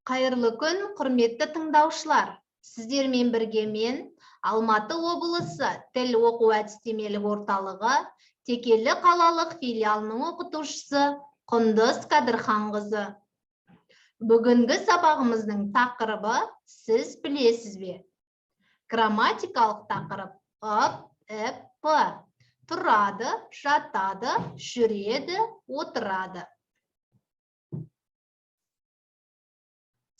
Қайырлы күн, құрметті тыңдаушылар. Сіздермен бірге мен, Алматы облысы тіл оқу әдістемелік орталығы Текелі қалалық филиалының оқытушысы Құндыз Кәдірханқызы. Бүгінгі сабағымыздың тақырыбы «Сіз білесіз бе?» Грамматикалық тақырып ып, іп, п. Тұрады, жатады, жүреді, отырады.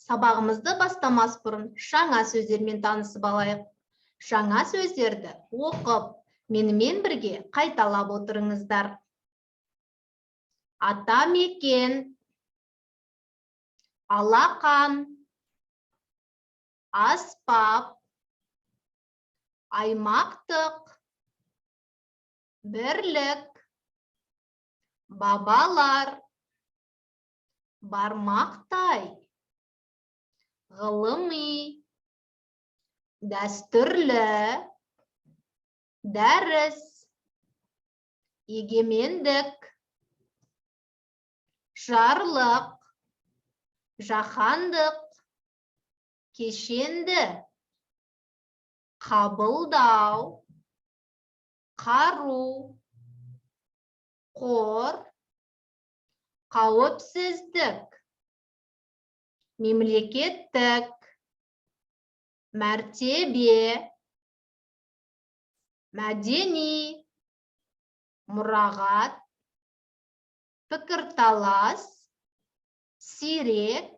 Сабағымызды бастамас бұрын жаңа сөздермен танысып алайық. Жаңа сөздерді оқып, менімен бірге қайталап отырыңыздар. Атамекен, алақан, аспап, аймақтық, бірлік, бабалар, бармақтай, ғылыми, дәстүрлі, дәріс, егемендік, жарлық, жаһандық, кешенді, қабылдау, қару, қор, қауіпсіздік, мемлекеттік, мәртебе, мәдени, мұрағат, пікірталас, сирек,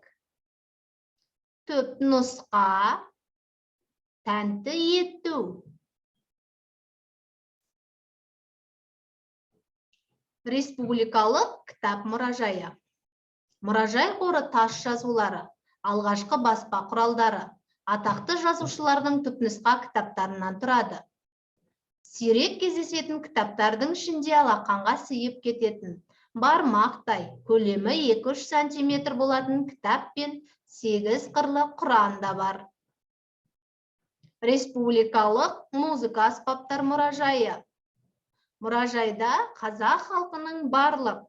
түпнұсқа, тәнті ету. Республикалық кітап мұражайы. Мұражай қоры тас жазулары, алғашқы баспа құралдары, атақты жазушылардың түпнұсқа кітаптарынан тұрады. Сирек кездесетін кітаптардың ішінде алақанға сыйып кететін, бармақтай, көлемі 2-3 сантиметр болатын кітап пен 8 қырлы Құран да бар. Республикалық музыка аспаптар мұражайы. Мұражайда қазақ халқының барлық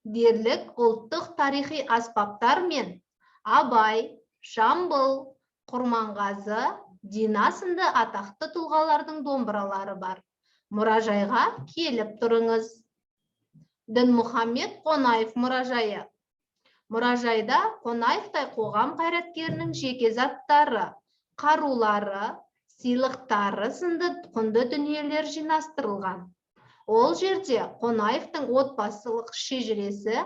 дерлік ұлттық тарихи аспаптар мен Абай, Жамбыл, Құрманғазы, Дина сынды атақты тұлғалардың домбыралары бар. Мұражайға келіп тұрыңыз. Дінмұхаммед Қонаев мұражайы. Мұражайда Қонаевтай қоғам қайраткерінің жеке заттары, қарулары, сыйлықтары сынды құнды дүниелер жинастырылған. Ол жерде Қонаевтың отбасылық шежіресі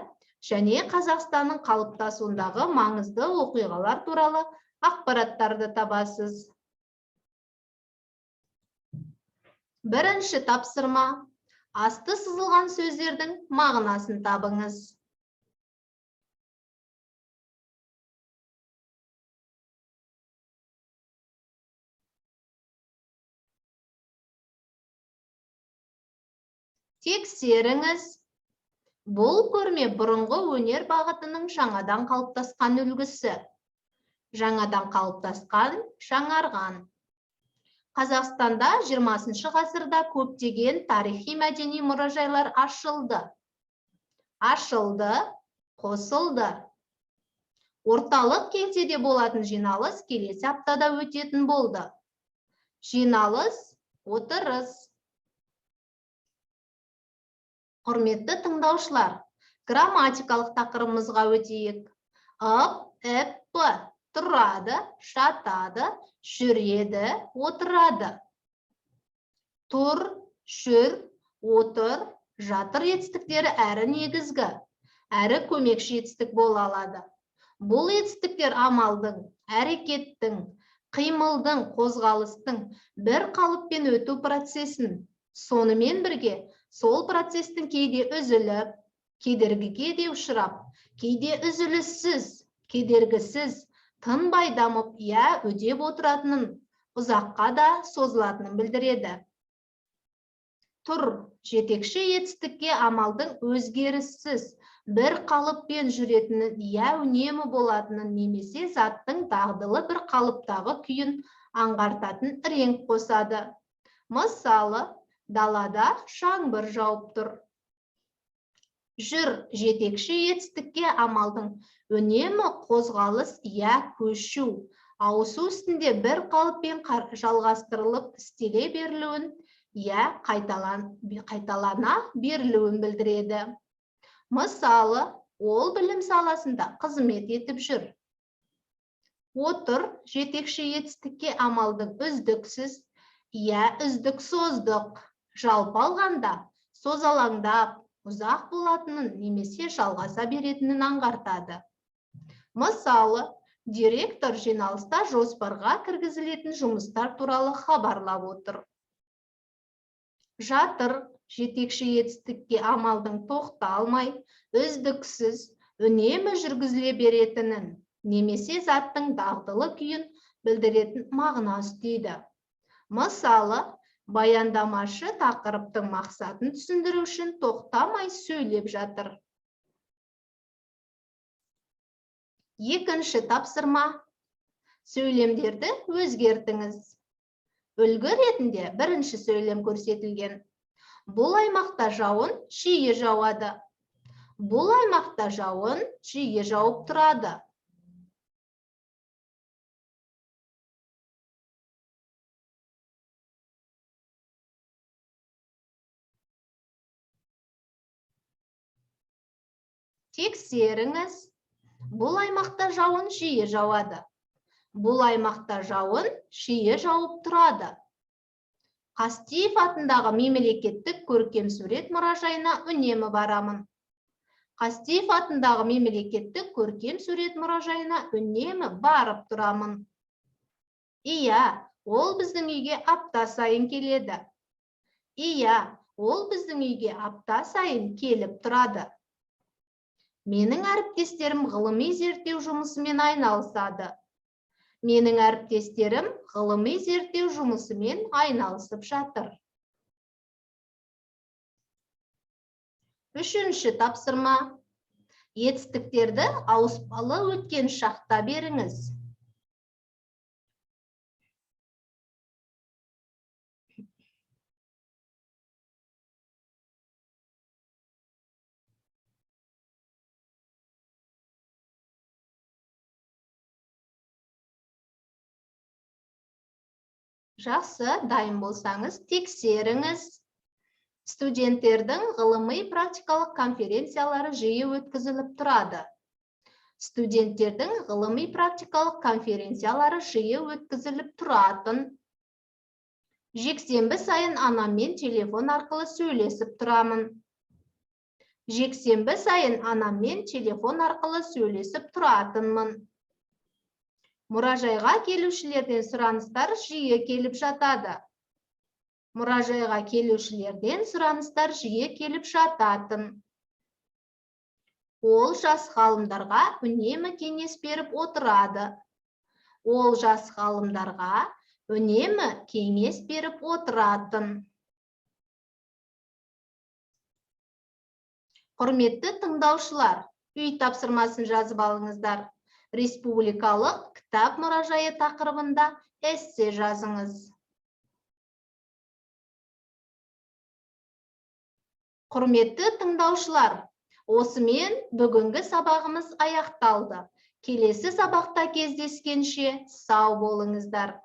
және Қазақстанның қалыптасуындағы маңызды оқиғалар туралы ақпараттарды табасыз. Бірінші тапсырма. Асты сызылған сөздердің мағынасын табыңыз. Тексеріңіз. Бұл көрме бұрынғы өнер бағытының жаңадан қалыптасқан үлгісі. Жаңадан қалыптасқан, жаңарған. Қазақстанда 20 ғасырда көптеген тарихи мәдени мұражайлар ашылды. Ашылды, қосылды. Орталық кеңседе болатын жиналыс келесі аптада өтетін болды. Жиналыс, отырыс. Құрметті тыңдаушылар, грамматикалық тақырыбымызға өтейік. Ып, іп, п. Тұрады, жатады, жүреді, отырады. Тұр, жүр, отыр, жатыр етістіктері әрі негізгі, әрі көмекші етістік бола алады. Бұл етістіктер амалдың, әрекеттің, қимылдың, қозғалыстың бір қалыппен өту процесін, сонымен бірге сол процестің кейде үзіліп, кедергіге де ұшырап, кейде үзіліссіз, кедергісіз, тынбай дамып, я үдеп отыратынын, ұзаққа да созылатынын білдіреді. Тұр, жетекші етістікке амалдың өзгеріссіз, бір қалыппен жүретінін, я үнемі болатынын немесе заттың дағдылы бір қалыптағы күйін аңғартатын реңк қосады. Мысалы, далада жаңбыр жауып тұр. Жүр жетекші етістікке амалдың үнемі қозғалыс я көшу, ауысу үстінде бір қалыппен жалғастырылып істеле берілуін, я қайталана берілуін білдіреді. Мысалы, ол білім саласында қызмет етіп жүр. Отыр жетекші етістікке амалдың үздіксіз, я үздік создық, жалпы алғанда созалаңдап, ұзақ болатынын немесе жалғаса беретінін аңғартады. Мысалы, директор жиналыста жоспарға кіргізілетін жұмыстар туралы хабарлап отыр. Жатыр жетекші етістікке амалдың тоқталмай, үздіксіз, үнемі жүргізіле беретінін немесе заттың дағдылы күйін білдіретін мағына үстейді. Мысалы, баяндамашы тақырыптың мақсатын түсіндіру үшін тоқтамай сөйлеп жатыр. Екінші тапсырма. Сөйлемдерді өзгертіңіз. Үлгі ретінде бірінші сөйлем көрсетілген. Бұл аймақта жауын жиі жауады. Бұл аймақта жауын жиі жауып тұрады. Тексеріңіз. Бұл аймақта жауын жиі жауады. Бұл аймақта жауын жиі жауып тұрады. Қастеев атындағы мемлекеттік көркемсурет мұражайына үнемі барамын. Қастеев атындағы мемлекеттік көркемсурет мұражайына үнемі барып тұрамын. Иә, ол біздің үйге апта сайын келеді. Иә, ол біздің үйге апта сайын келіп тұрады. Менің әріптестерім ғылыми зерттеу жұмысымен айналысады. Менің әріптестерім ғылыми зерттеу жұмысымен айналысып жатыр. Үшінші тапсырма. Етістіктерді ауыспалы өткен шақта беріңіз. Жақсы, дайын болсаңыз, тексеріңіз. Студенттердің ғылыми практикалық конференциялары жиі өткізіліп тұрады. Студенттердің ғылыми практикалық конференциялары жиі өткізіліп тұратын. Жексенбі сайын анаммен телефон арқылы сөйлесіп тұрамын. Жексенбі сайын анаммен телефон арқылы сөйлесіп тұратынмын. Мұражайға келушілерден сұраныстар жиі келіп жатады. Мұражайға келушілерден сұраныстар жиі келіп жататын. Ол жас ғалымдарға үнемі кеңес беріп отырады. Ол жас ғалымдарға үнемі кеңес беріп отыратын. Құрметті тыңдаушылар, үй тапсырмасын жазып алыңыздар. Республикалық кітап мұражайы тақырыбында эссе жазыңыз. Құрметті тыңдаушылар, осымен бүгінгі сабағымыз аяқталды. Келесі сабақта кездескенше сау болыңыздар.